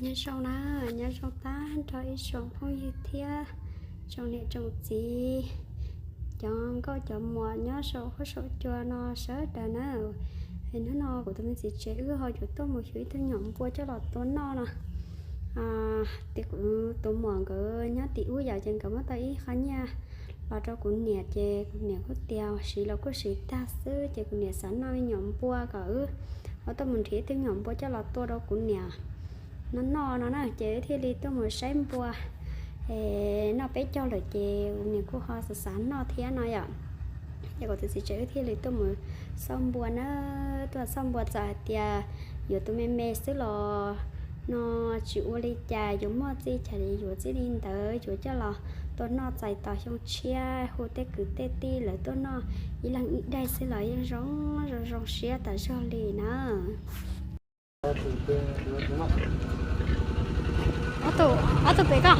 Nyob zoo na, nyob zoo tag nrho ib tsoom phooj ywg thiab tsoom niam tsoom txiv, cov nkauj cov muam nyob saum huab saum cua no sawv daws na. Hnub no kuv tus me txiv tsev wb ho yuav tuaj mus xyuas ib tug nyuam npua coj los tua noj no. Tias kuv tus muam nkawd nyob tim ub yom, ces nkawd muab tau ib qho nyiaj los rau kuv niam, ces kuv niam kuj tias siv los kuj siv tag xwb, ces kuv niam xav noj nyuam npua kom wb ho tuaj mus nrhiav ib tug nyuam npua coj los tua rau kuv niam no noj no na, ces wb thiaj li tuaj mus saib npua. Es noj peb caug lawm ces kuv niam kuj ho xav xav noj thiab no yom. Ces kuv tus txiv tsev wb thiaj li tuaj mus xauj npua na, tuaj xauj npua txawm hais tias yuav tus me me xwb los no tsis ua li cas, yuav muaj txij cas li yuav txij li ntawd, yuav coj los tua noj txais tos xyoo tshiab, hu tej kwv tej tij lawv tuaj noj ib leeg ib daim xwb los yeej zoo zoo zoo siab tas zog li na. Ob tug pem ko.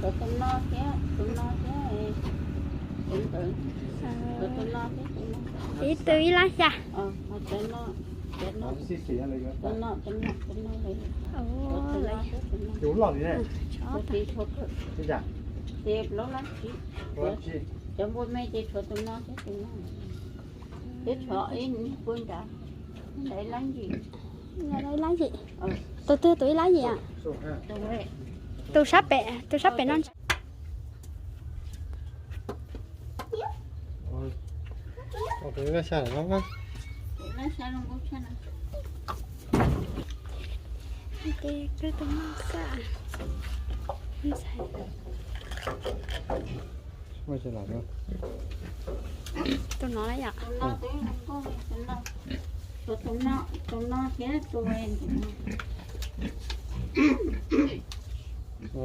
Tshuav tus no koj hais. Ib tug ib lab xya. Cov npua me ces tshuav tus no thiab tus no. Twb tshuav ib pua nrad. Ib lab yim. Tus twg tus ib lab yim? Tus sab pem, tus sab pem no. Tus no yom.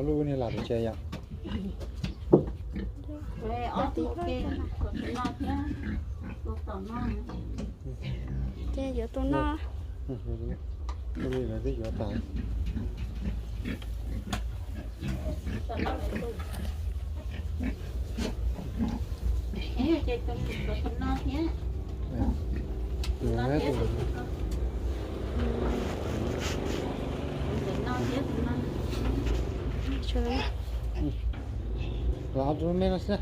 Lub niag lam tus tsev yom. Ces yuav tus no. Tus li lawv twb yuav tas. Los ob tug me no xwb.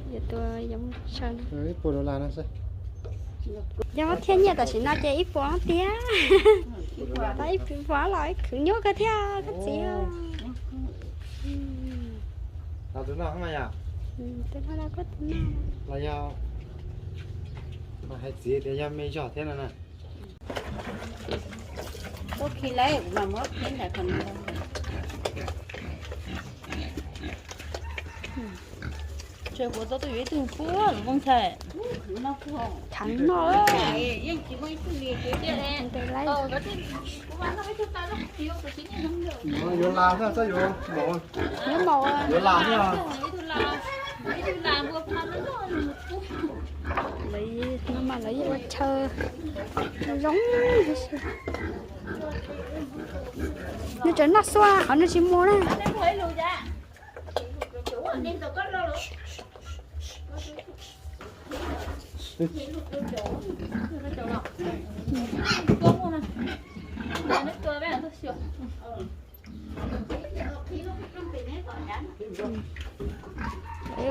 Ib puas dollar no xwb. Yog thiaj nyiaj tam sim no ces ib puas tiag. Tau ib puas los khwv nyuaj kawg thiab koj txiv. Los tus no yom. Los yog mas hais txiv tias yog me zog thiab no na. Tsev kuv tau tuaj yuav ib tug puag lub koob txhais. Thav no. Yuav las xwb, txhob yuav maum. Yuav maum. Yuav las xwb. Lawv no mas lawv yeej ua chaw zoo. Nws tseem noj xua qhov nws tsis mus na.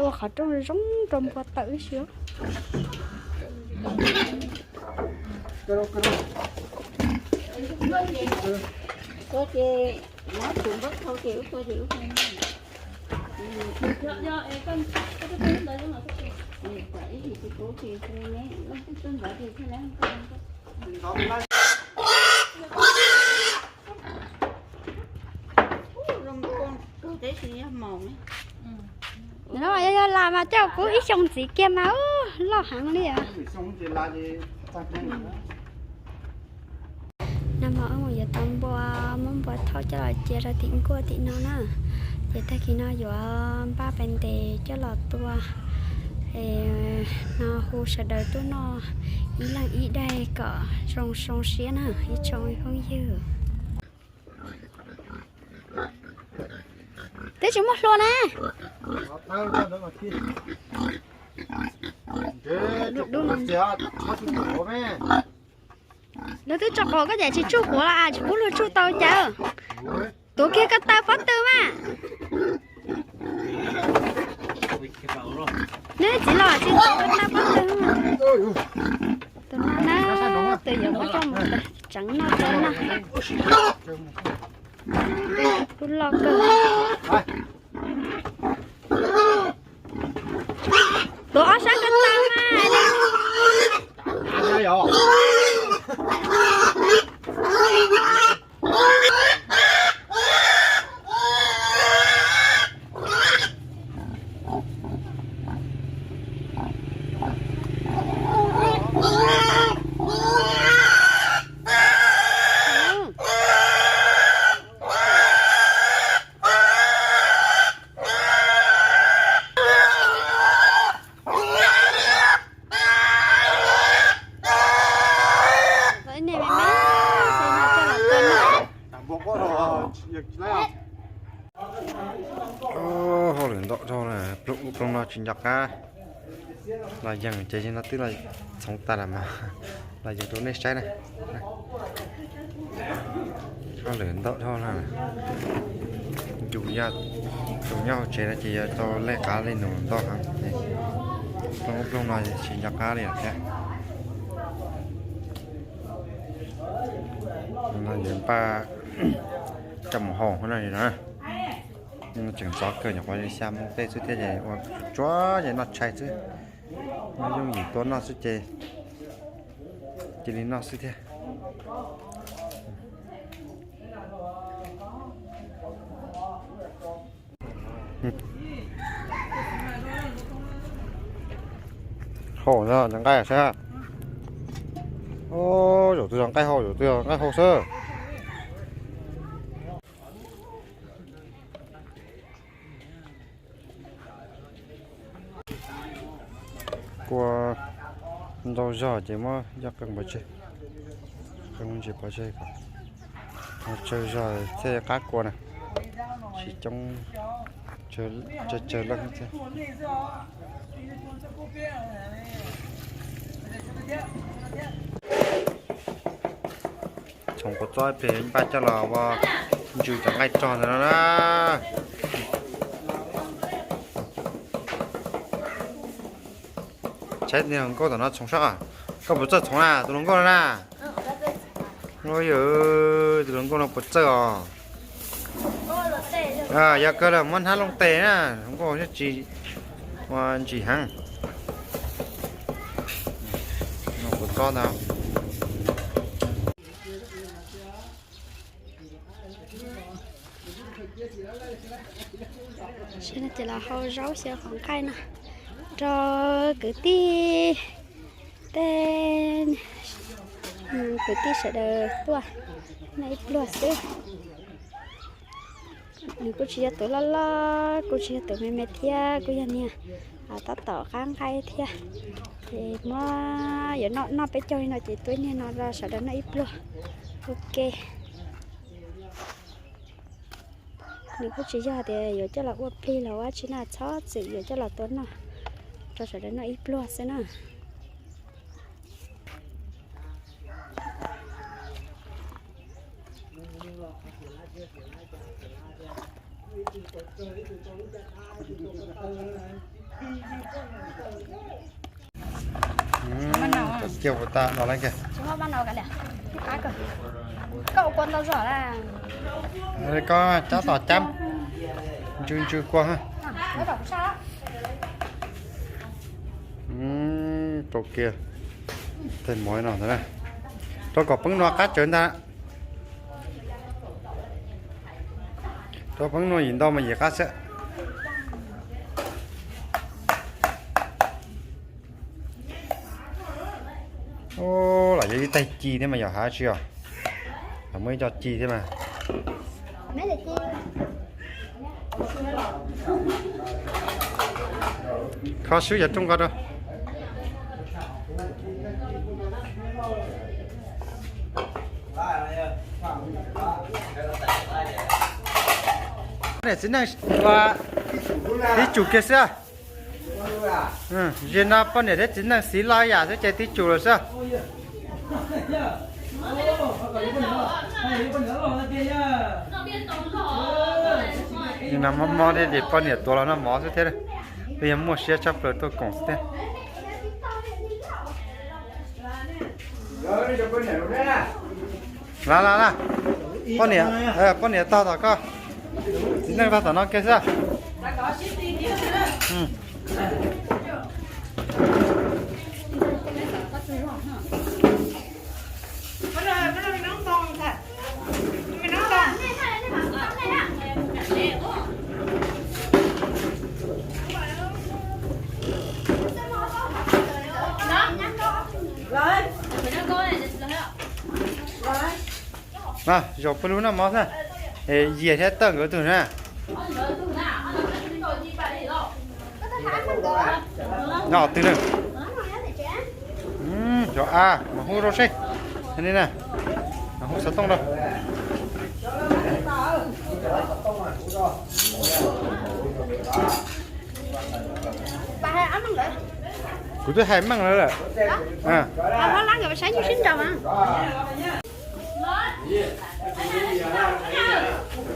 Ua qhov rooj zoo rau npua tawm ib si. No yog las mas coj kuv ib xyoo ntxiv kiag mas loj heev li. No mas wb mus yuav tau npua, muab npua thauj coj los cia rau tim nkuaj tim no na. Ces tag kis no yuav npaj pais ntes coj los tua. No hu sawv daws tuaj noj ib leeg ib daig kom zoo zoo siab na ib tsoom phooj ywg. Twb tsis muaj hlua na. Lawv twb tso quav koj cas tsis tsuj quav los tsis pub luag tsuj tau cas. Tuav kiag ko taw pob tw mas. Neb txiv los tsis tuav ko taw pob tw. Tus no na, tus yuav muab coj mus tseev noj tseev noj. Lub loj kawg. Tuav ob sab ko taw mas. Hauj lwm ntau dhau na, plooj ub plooj no tsis nco qab. Los yees ces no twb los txhoov tas lawm mas los yees rau nej saib na. Hauj lwm ntau dhau na. Yus, yus nyob hauv tsev no ces yuav tau lej qab lej num ntau heev. Plooj ub plooj no tsis nco qab li lawm thiab. No yog npaj coj mus hau no na. Tseem ntxov kawg, nyuam qhuav xya moo tej xwb thiab ces ua tsuav ces noj tshais xwb. Noj yooj yim tua noj xwb ces cia li noj xwb thiab. Hau no cov nqaij sab. Zaum twg yog nqaij hau, zaum twg yog nqaij hau xwb. Kua ntau zog ces muab coj qee pov tseg, qee ntsis pov tseg kom tsawg zog thiaj qab kua na. Tsis coob, tsawg tsawg leej thiab. Txhoov kua txob ib pliag npaj coj los ua ntsws cov nqaij rog ntawd no na. Saib niag hluas nkauj tom no txhoov soj. Koj puas txawj txhoov na tus hluas nkauj no na? Yog tus hluas nkauj no puas txawj os? Yog kawg lawm muab hnab looj tes na, hluas nkauj thiaj tsis ua ntsim heev. No kuv txob ntag. Tam sim no ces los hau zaub xyaw qhov nqaij no rau kwv tij tej, kwv tij sawv daws tuaj noj ib pluag xwb. Nws kuj tsis yog tus loj loj, kuj tsis yog tus me me thiab, kuj yog niag tab tom qab nqaij thiab. Ces muab yuav noj peb caug li no ces tua ib niag no rau sawv daws noj ib pluag. Ok. Nws kuj tsis yog tias yuav coj los ua plig los ua dab tsi na, txhob txwm yuav coj los tua noj rau sawv daws noj ib pluag xwb na. Kiag puas tau los lawm kiag. Koj cab tom cab, ntsw ntsw kua ha. Rau kiag tej mov no ntag na, rau kom peeb no qab tsawv ntag. Rau peeb no yim ntau mas yim qab xwb. Lam yog ib taig ci thiab mas yog hav tsi os. Muaj ib co ci thiab mas. Kho swb cov rooj ko rau. Txiv neej ua tib tsum kiag xwb. Ze no poj niam thiab txiv neej xiv laj yam xwb ces tib tsum lawm xwb. Mob mob thiab ces poj niam tuav los noj mov xwb thiab. Twb yog muaj siab tshaj plaws tuaj koom xwb thiab. La la la, poj niam, poj niam tog tom koj, txiv neej tog tom no kiag xwb. Zaum peb lub noj mov xwb. Yias thiab Tawj nkawd tug na. Noj twg na? Cov a mas hu rau seb. Li na, mas hu xov tooj rau. Kuv twb hais meej lawm lawm.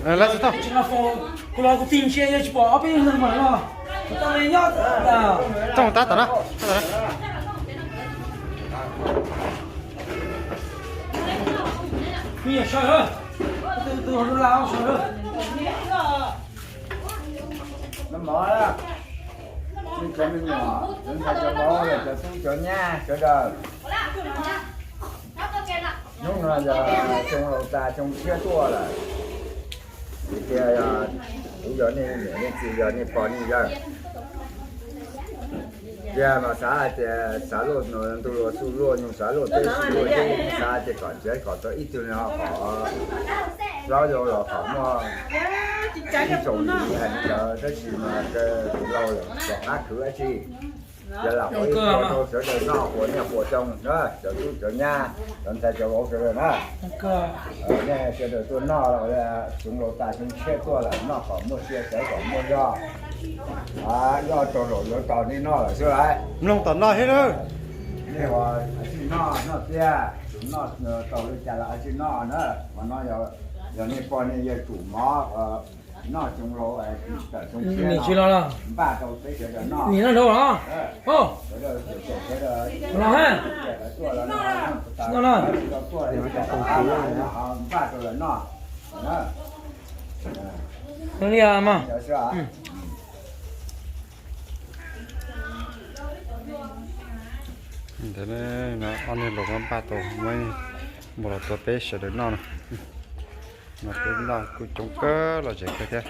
Lawv xov tooj. Kuv los kuv tig ntsia yog tsis pom ob peb leeg mas los. Tooj tab tom no. Kuv yog sawv, tus tus hauv la sawv. Noj mov, nej cov me nyuam, cov ntxhais cov vauv, cov tub cov nyab sawv daws. Hnub no yog xyoo laus tas xyoo tshiab tuaj lawm. Vim tias yog kuv yog nej niam nej txiv, yog nej pog nej yawg. Tiag mas xav hais tias xav luaj ntuj luaj xu luaj nyoog, xav luaj teb luaj xyoo, xav tias kom nrhiav kom tau ib tug no kom hlob yau los kom muaj ib tsoom hais ntawd tab sis mas tus laus lawm txom qab khwv dab tsi. Ces lam ua ib qho rau sawv daws noj quas niaj quas xyoo na, cov tub cov nyab, cov ntxhais cov vauv sawv daws na. Nej sawv daws tuaj noj los xyoo laus tas xyoo tshiab tuaj lawm, noj kom muaj sia sawv kom muaj zog. Ib ob tog laus yuav tos nej noj lawm xwb lauj. Mloog tom no thiab lauj. Nej ua tsis noj noj tiag, noj tau li cas los tsis noj na. Mas no yog nej pog nej yawg tsum mov noj xyoo laus, tawm xyoo tshiab no npaj rau peb sawv daws noj. Sawv daws tuaj los npaj rau lawv noj. Ntawd ob niag laus npaj tau muab mus los tuav peb sawv daws noj no. No peb noj kuj coob kawg los zem kawg thiab.